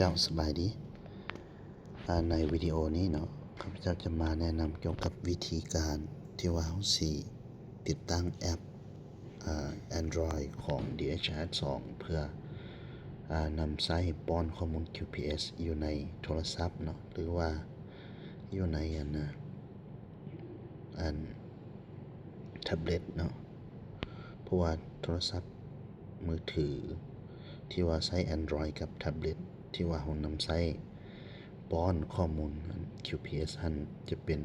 ເຈົ້າ ສະບາຍດີ. ອາ ໃນວິດີໂອນີ້ເນາະ ຂ້າພະເຈົ້າຈະມາແນະນຳກ່ຽວກັບວິທີການທີ່ວ່າເຮົາຊິຕິດຕັ້ງແອັບ ອາ Android ຂອງ DHS ສອງ ເພື່ອ ອາ ນຳໃຊ້ປ້ອນຂໍ້ມູນ QPS ຢູ່ໃນໂທລະສັບເນາະ ຫຼືວ່າຢູ່ໃນ ອັນ ອັນ ແທັບເລັດເນາະ ເພາະວ່າໂທລະສັບມືຖືທີ່ວ່າໃຊ້ Android ກັບແທັບເລັດທີ່ວ່າເຮົານຳໃຊ້ປ້ອນຂໍ້ມູນ QPS ຫັ້ນ ຈະເປັນ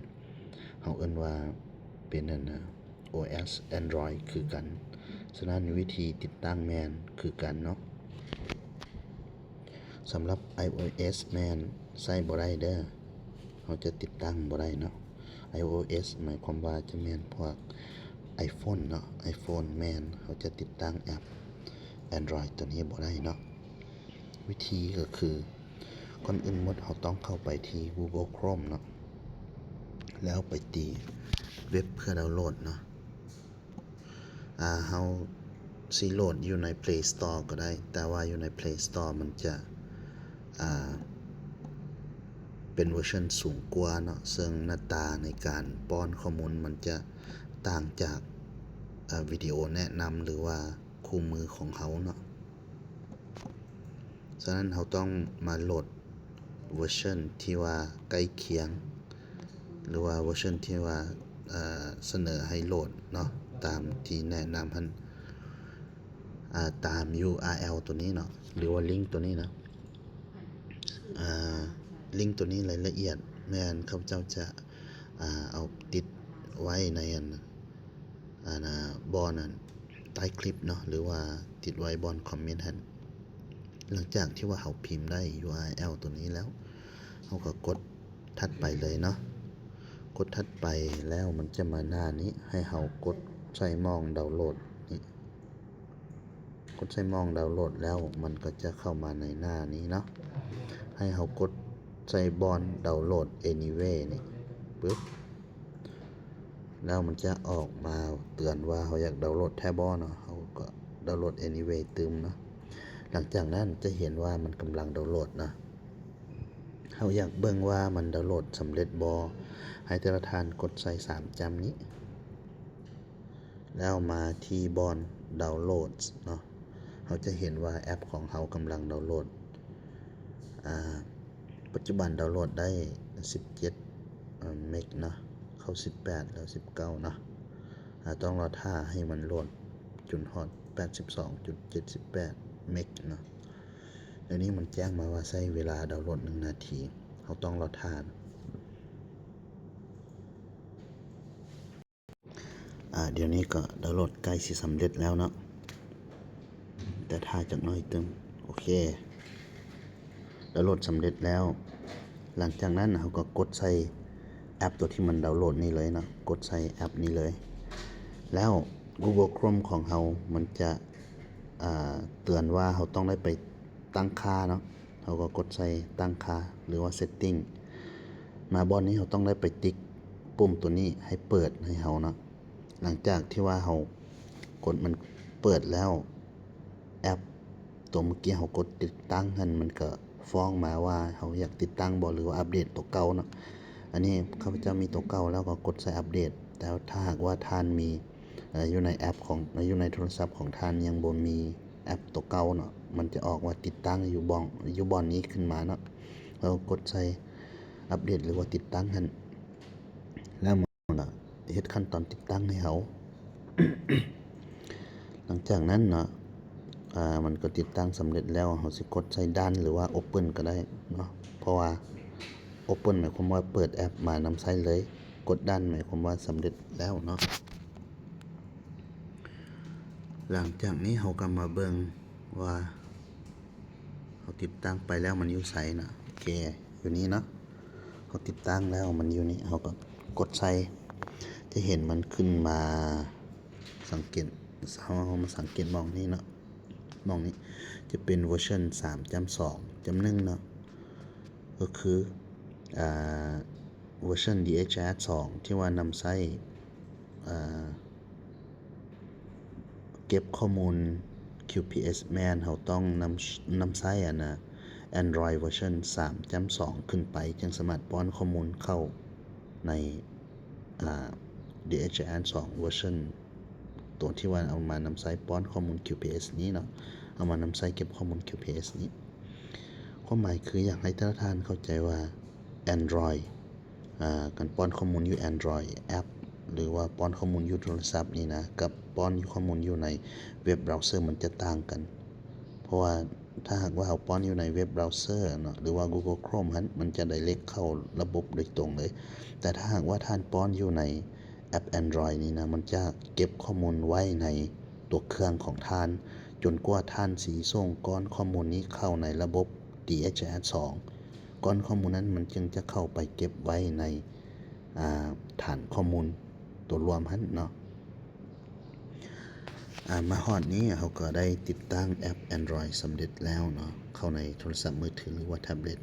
ເຮົາເອີ້ນວ່າເປັນ ອັນ OS Android ຄືກັນ. ສະນັ້ນ ວິທີຕິດຕັ້ງແມ່ນຄືກັນເນາະ. ສຳລັບ iOS ແມ່ນໃຊ້ບໍ່ໄດ້ເດີ ເຮົາຈະຕິດຕັ້ງບໍ່ໄດ້ເນາະ. iOS ໝາຍຄວາມວ່າຈະແມ່ນພວກ iPhone ເນາະ, iPhone ແມ່ນເຮົາຈະຕິດຕັ້ງແອັບ Android ຕົວນີ້ບໍ່ໄດ້ເນາະ. ວິທີກໍຄື ກ່ອນອື່ນໝົດເຮົາຕ້ອງເຂົ້າໄປທີ່ Google Chrome ເນາະ ແລ້ວໄປຕີເວັບເພື່ອດາວໂຫຼດເນາະ. ອາ ເຮົາຊິໂຫຼດຢູ່ໃນ Play Store ກໍໄດ້ ແຕ່ວ່າຢູ່ໃນ Play Store ມັນຈະ ອາ ເປັນເວີຊັນສູງກວ່າເນາະ ເຊິ່ງໜ້າຕາໃນການປ້ອນຂໍ້ມູນມັນຈະຕ່າງຈາກ ອາ ວິດີໂອແນະນຳ ຫຼືວ່າຄູ່ມືຂອງເຮົາເນາະ. ສະນັ້ນເຮົາຕ້ອງມາໂຫຼດເວີຊັນທີ່ວ່າໃກ້ຄຽງ ຫຼືວ່າເວີຊັນທີ່ວ່າ ເອີ ສະເໜີໃຫ້ໂຫຼດເນາະ ຕາມທີ່ແນະນຳຫັ້ນ ອາ ຕາມ URL ຕົວນີ້ເນາະ ຫຼືວ່າລິງຕົວນີ້ເນາະ. ອາ ລິງຕົວນີ້ລາຍລະອຽດແມ່ນຂ້າພະເຈົ້າຈະ ອາ ເອົາຕິດໄວ້ໃນ ອັນ ອັນ ບ່ອນ ອັນ ໃຕ້ຄລິບເນາະ ຫຼືວ່າຕິດໄວ້ບ່ອນຄອມເມັນຫັ້ນ. ຫຼັງຈາກທີ່ວ່າເຮົາພິມໄດ້ URL ຕົວນີ້ແລ້ວ ເຮົາກໍກົດຖັດໄປເລີຍເນາະ. ກົດຖັດໄປແລ້ວມັນຈະມາໜ້ານີ້ ໃຫ້ເຮົາກົດໃສ່ໝ່ອງດາວໂຫຼດນີ້. ກົດໃສ່ໝ່ອງດາວໂຫຼດແລ້ວ ມັນກໍຈະເຂົ້າມາໃນໜ້ານີ້ເນາະ. ໃຫ້ເຮົາກົດໃສ່ບ່ອນ Download Anywhere ນີ້ ປຶບ ແລ້ວມັນຈະອອກມາເຕືອນວ່າເຮົາຢາກດາວໂຫຼດແທ້ບໍ່ເນາະ, ເຮົາກໍ Download Anywhere ຕື່ມເນາະ. ຫຼັງຈາກນັ້ນຈະເຫັນວ່າມັນກຳລັງດາວໂຫຼດເນາະ. ເຮົາຢາກເບິ່ງວ່າມັນດາວໂຫຼດສຳເລັດບໍ່, ໃຫ້ແຕ່ລະທ່ານກົດໃສ່ສາມຈ້ຳນີ້ ແລ້ວມາທີ່ບ່ອນ Downloads ເນາະ. ເຮົາຈະເຫັນວ່າແອັບຂອງເຮົາກຳລັງດາວໂຫຼດ. ອາ ປັດຈຸບັນດາວໂຫຼດໄດ້ສິບເຈັດເມັກເນາະ, ເຂົ້າສິບແປດແລ້ວສິບເກົ້າເນາະ. ອາ ຕ້ອງລໍຖ້າໃຫ້ມັນໂຫຼດຈົນຮອດແປດສິບສອງຈຸດເຈັດສິບແປດເມັກເນາະ. ດຽວນີ້ມັນແຈ້ງມາວ່າໃຊ້ເວລາດາວໂຫຼດໜຶ່ງນາທີ, ເຮົາຕ້ອງລໍຖ້າ. ອາ ດຽວນີ້ກໍດາວໂຫຼດໃກ້ຊິສຳເລັດແລ້ວເນາະ, ແຕ່ຖ້າຈັກໜ້ອຍຕື່ມ. ໂອເຄ ດາວໂຫຼດສຳເລັດແລ້ວ. ຫຼັງຈາກນັ້ນເຮົາກໍກົດໃສ່ແອັບຕົວທີ່ມັນດາວໂຫຼດນີ້ເລີຍເນາະ, ກົດໃສ່ແອັບນີ້ເລີຍ. ແລ້ວ Google Chrome ຂອງເຮົາມັນຈະ ອາ ເຕືອນວ່າເຮົາຕ້ອງໄດ້ໄປຕັ້ງຄ່າເນາະ. ເຮົາກໍກົດໃສ່ຕັ້ງຄ່າ ຫຼືວ່າ Setting. ມາບ່ອນນີ້ເຮົາຕ້ອງໄດ້ໄປຕິກປຸ່ມຕົວນີ້ໃຫ້ເປີດໃຫ້ເຮົາເນາະ. ຫຼັງຈາກທີ່ວ່າເຮົາກົດມັນເປີດແລ້ວ, ແອັບຕົວເມື່ອກີ້ເຮົາກົດຕິດຕັ້ງຫັ້ນ ມັນກໍຟ້ອງມາວ່າເຮົາຢາກຕິດຕັ້ງບໍ່ ຫຼືວ່າອັບເດດຕົວເກົ່າເນາະ. ອັນນີ້ຂ້າພະເຈົ້າມີຕົວເກົ່າແລ້ວກໍກົດໃສ່ອັບເດດ, ແຕ່ຖ້າຫາກວ່າທ່ານມີ ເອີ ຢູ່ໃນແອັບຂອງ ຢູ່ໃນໂທລະສັບຂອງທ່ານຍັງບໍ່ມີແອັບຕົວເກົ່າເນາະ, ມັນຈະອອກວ່າຕິດຕັ້ງຢູ່ບ່ອນ ຢູ່ບ່ອນນີ້ຂຶ້ນມາເນາະ. ເຮົາກົດໃສ່ອັບເດດ ຫຼືວ່າຕິດຕັ້ງຫັ້ນ ແລ້ວມັນເຮັດຂັ້ນຕອນຕິດຕັ້ງໃຫ້ເຮົາ. ຫຼັງຈາກນັ້ນເນາະ ອາ ມັນກໍຕິດຕັ້ງສຳເລັດແລ້ວ, ເຮົາຊິກົດໃສ່ Done ຫຼືວ່າ Open ກໍໄດ້ເນາະ, ເພາະວ່າ Open ໝາຍຄວາມວ່າເປີດແອັບມານຳໃຊ້ເລີຍ, ກົດ Done ໝາຍຄວາມວ່າສຳເລັດແລ້ວເນາະ. ຫຼັງຈາກນີ້ເຮົາກໍມາເບິ່ງວ່າເຮົາຕິດຕັ້ງໄປແລ້ວມັນຢູ່ໃສເນາະ. ໂອເຄ ຢູ່ນີ້ເນາະ, ເຮົາຕິດຕັ້ງແລ້ວມັນຢູ່ນີ້, ເຮົາກໍກົດໃສ່ ຈະເຫັນມັນຂຶ້ນມາ. ສັງເກດ ເຮົາ ເຮົາມາສັງເກດໝ່ອງນີ້ເນາະ, ໝ່ອງນີ້ຈະເປັນເວີຊັນສາມຈຸດສອງຈຸດໜຶ່ງເນາະ, ກໍຄື ອາ ເວີຊັນ DHS ສອງ ທີ່ວ່ານຳໃຊ້ ອາ ເກັບຂໍ້ມູນ QPS ແມ່ນເຮົາຕ້ອງນຳ ນຳໃຊ້ ອັນນະ Android ເວີຊັນສາມຈຸດສອງຂຶ້ນໄປ ຈຶ່ງສາມາດປ້ອນຂໍ້ມູນເຂົ້າໃນ ອາ DHIS ສອງເວີຊັນ ຕົວທີ່ວ່າເອົາມານຳໃຊ້ປ້ອນຂໍ້ມູນ QPS ນີ້ເນາະ ເອົາມານຳໃຊ້ເກັບຂໍ້ມູນ QPS ນີ້. ຄວາມໝາຍຄືຢາກໃຫ້ແຕ່ລະທ່ານເຂົ້າໃຈວ່າ Android ອາ ການປ້ອນຂໍ້ມູນຢູ່ Android ແອັບ ຫຼືວ່າປ້ອນຂໍ້ມູນຢູ່ໂທລະສັບນີ້ນະ ກັບປ້ອນຢູ່ ຂໍ້ມູນຢູ່ໃນເວັບເບຣາວເຊີ ມັນຈະຕ່າງກັນ. ເພາະວ່າຖ້າຫາກວ່າເຮົາປ້ອນຢູ່ໃນເວັບເບຣາວເຊີເນາະ ຫຼືວ່າ Google Chrome ຫັ້ນ ມັນຈະໄດເຣັກເຂົ້າລະບົບໂດຍຕົງເລີຍ. ແຕ່ຖ້າຫາກວ່າທ່ານປ້ອນຢູ່ໃນແອັບ Android ນີ້ນະ ມັນຈະເກັບຂໍ້ມູນໄວ້ໃນຕົວເຄື່ອງຂອງທ່ານ ຈົນກວ່າທ່ານຊິສົ່ງກ້ອນຂໍ້ມູນນີ້ເຂົ້າໃນລະບົບ DHIS ສອງ ກ້ອນຂໍ້ມູນນັ້ນມັນຈຶ່ງຈະເຂົ້າໄປເກັບໄວ້ໃນ ອາ ຖານຂໍ້ມູນຕົວລວມຫັ້ນເນາະ. ອາ ມາຮອດນີ້ເຮົາກໍໄດ້ຕິດຕັ້ງແອັບ Android ສຳເລັດແລ້ວເນາະ ເຂົ້າໃນໂທລະສັບມືຖື ຫຼືວ່າແທັບເລັດ.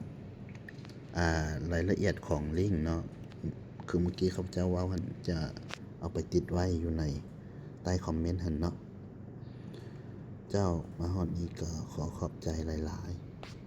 ອາ ລາຍລະອຽດຂອງລິ້ງເນາະ ຄືມື້ກີ້ຂ້າພະເຈົ້າເວົ້າຫັ້ນ ຈະເອົາໄປຕິດໄວ້ຢູ່ໃນໃຕ້ຄອມເມັນຫັ້ນເນາະ. ເຈົ້າ ມາຮອດນີ້ກໍຂໍຂອບໃຈຫຼາຍໆ.